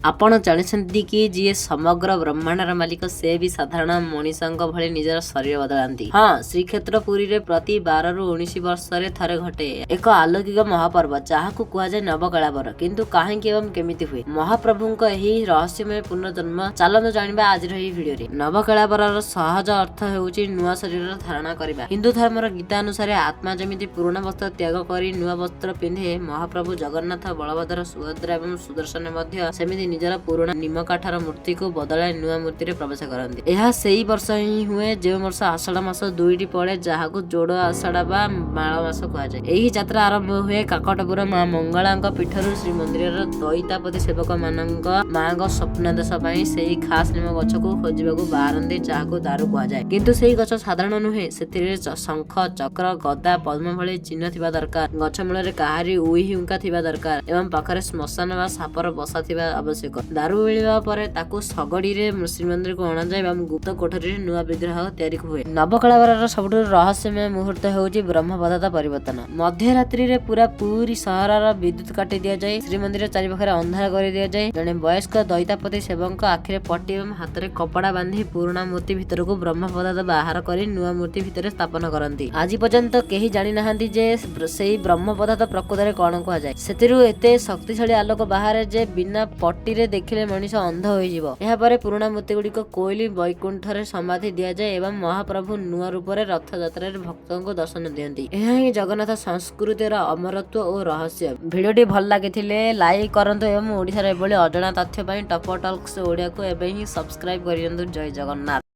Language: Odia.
ଆପଣ ଜାଣିଛନ୍ତି କି, ଯିଏ ସମଗ୍ର ବ୍ରହ୍ମାଣ୍ଡର ମାଲିକ, ସେ ବି ସାଧାରଣ ମଣିଷଙ୍କ ଭଳି ନିଜର ଶରୀର ବଦଳାନ୍ତି? ହଁ, ଶ୍ରୀକ୍ଷେତ୍ର ପୁରୀରେ ପ୍ରତି 12ରୁ 19 ବର୍ଷରେ ଥରେ ଘଟେ ଏକ ଆଲୌକିକ ମହାପର୍ବ, ଯାହାକୁ କୁହାଯାଏ ନବକଳେବର। କିନ୍ତୁ କାହିଁକି ଏବଂ କେମିତି ହୁଏ ମହାପ୍ରଭୁଙ୍କ ଏହି ରହସ୍ୟମୟ ପୁନର୍ଜନ୍ମ? ଚାଲନ୍ତୁ ଜାଣିବା ଆଜିର ଏହି ଭିଡିଓରେ। ନବକଳେବରର ସହଜ ଅର୍ଥ ହେଉଛି ନୂଆ ଶରୀରର ଧାରଣ କରିବା। ହିନ୍ଦୁ ଧର୍ମର ଗୀତା ଅନୁସାରେ ଆତ୍ମା ଯେମିତି ପୁରୁଣା ବସ୍ତ୍ର ତ୍ୟାଗ କରି ନୂଆ ବସ୍ତ୍ର ପିନ୍ଧେ, ମହାପ୍ରଭୁ ଜଗନ୍ନାଥ, ବଳଭଦ୍ର, ସୁଭଦ୍ରା ଏବଂ ସୁଦର୍ଶନ ମଧ୍ୟ ସେମିତି ନିଜର ପୁରୁଣା ନିମକାଠର ମୂର୍ତ୍ତିକୁ ବଦଳାଇ ନୂଆ ମୂର୍ତ୍ତିରେ ପ୍ରବେଶ କରନ୍ତି। ଏହା ସେଇ ବର୍ଷ ହିଁ ହୁଏ, ଯେଉଁ ବର୍ଷ ଆଷାଢ ମାସ ଦୁଇଟି ପଡେ, ଯାହାକୁ ଯୋଡ ଆଷାଢ ବା ମାଳ ମାସ କୁହାଯାଏ। ଏହି ଯାତ୍ରା ଆରମ୍ଭ ହୁଏ କାକଟପୁର ମା ମଙ୍ଗଳାଙ୍କ ପୀଠରୁ। ଶ୍ରୀମନ୍ଦିରର ଦଇତାପତି ସେବକମାନଙ୍କ ମାଙ୍କ ସ୍ୱପ୍ନାଦେଶ ପାଇଁ ସେହି ଖାସ୍ ନିମ ଗଛକୁ ଖୋଜିବାକୁ ବାହାରନ୍ତି, ଯାହାକୁ ଦାରୁ କୁହାଯାଏ। କିନ୍ତୁ ସେହି ଗଛ ସାଧାରଣ ନୁହେଁ। ସେଥିରେ ଶଙ୍ଖ, ଚକ୍ର, ଗଦା, ପଦ୍ମ ଭଳି ଚିହ୍ନ ଥିବା ଦରକାର। ଗଛ ମୂଳରେ କାହାରି ଉଇ ହୁଙ୍କା ଥିବା ଦରକାର ଏବଂ ପାଖରେ ଶ୍ମଶାନ ବା ସାପର ବସା ଥିବା ଆବଶ୍ୟକ। ଦାରୁ ମିଳିବା ପରେ ତାକୁ ଶଗଡ଼ିରେ ଶ୍ରୀମନ୍ଦିରକୁ ଅଣାଯାଏ ଏବଂ ଗୁପ୍ତ କୋଠରୀରେ ନୂଆ ବିଗ୍ରହ ତିଆରି ହୁଏ। ନବକଳେବରର ସବୁଠୁ ରହସ୍ୟମୟ ମୁହୂର୍ତ୍ତ ହେଉଛି ବ୍ରହ୍ମ ପଦାର୍ଥ ପରିବର୍ତ୍ତନ। ମଧ୍ୟରାତ୍ରିରେ ପୁରା ପୁରୀ ସହରର ବିଦ୍ୟୁତ କାଟି ଦିଆଯାଏ। ଶ୍ରୀମନ୍ଦିର ଚାରିପାଖରେ ଅନ୍ଧାର କରି ଦିଆଯାଏ। ଜଣେ ବୟସ୍କ ଦଇତାପତି ସେବକ ଆଖିରେ ପଟି ଏବଂ ହାତରେ କପଡ଼ା ବାନ୍ଧି ପୁରୁଣା ମୂର୍ତ୍ତି ଭିତରକୁ ବ୍ରହ୍ମ ପଦାର୍ଥ ବାହାର କରି ନୂଆ ମୂର୍ତ୍ତି ଭିତରେ ସ୍ଥାପନ କରନ୍ତି। ଆଜି ପର୍ଯ୍ୟନ୍ତ କେହି ଜାଣିନାହାନ୍ତି ଯେ ସେଇ ବ୍ରହ୍ମ ପଦାର୍ଥ ପ୍ରକୃତରେ କଣ କୁହାଯାଏ। ସେଥିରୁ ଏତେ ଶକ୍ତିଶାଳୀ ଆଲୋକ ବାହାରେ ଯେ ବିନା ପଟିରେ ଦେଖିଲେ ମଣିଷ ଅନ୍ଧ ହୋଇଯିବ। ଏହାପରେ ପୁରୁଣା ମୂର୍ତ୍ତିଗୁଡ଼ିକ କୋଇଲି ବୈକୁଣ୍ଠରେ ସମାଧି ଦିଆଯାଏ ଏବଂ ମହାପ୍ରଭୁ ନୂଆ ରୂପରେ ରଥଯାତ୍ରାରେ ଭକ୍ତଙ୍କୁ ଦର୍ଶନ ଦିଅନ୍ତି। ଏହା ହିଁ ଜଗନ୍ନାଥ ସଂସ୍କୃତିର ଅମରତ୍ୱ ଓ ରହସ୍ୟ। ଭିଡ଼ିଓଟି ଭଲ ଲାଗିଥିଲେ ଲାଇକ୍ କରନ୍ତୁ ଏବଂ ଓଡ଼ିଶାର ଏଭଳି ଅଜଣା ତଥ୍ୟ ପାଇଁ ଟପ ଟକ୍ସ ଓଡ଼ିଆକୁ ଏବେ ହିଁ ସବସ୍କ୍ରାଇବ କରିଦିଅନ୍ତୁ। ଜୟ ଜଗନ୍ନାଥ।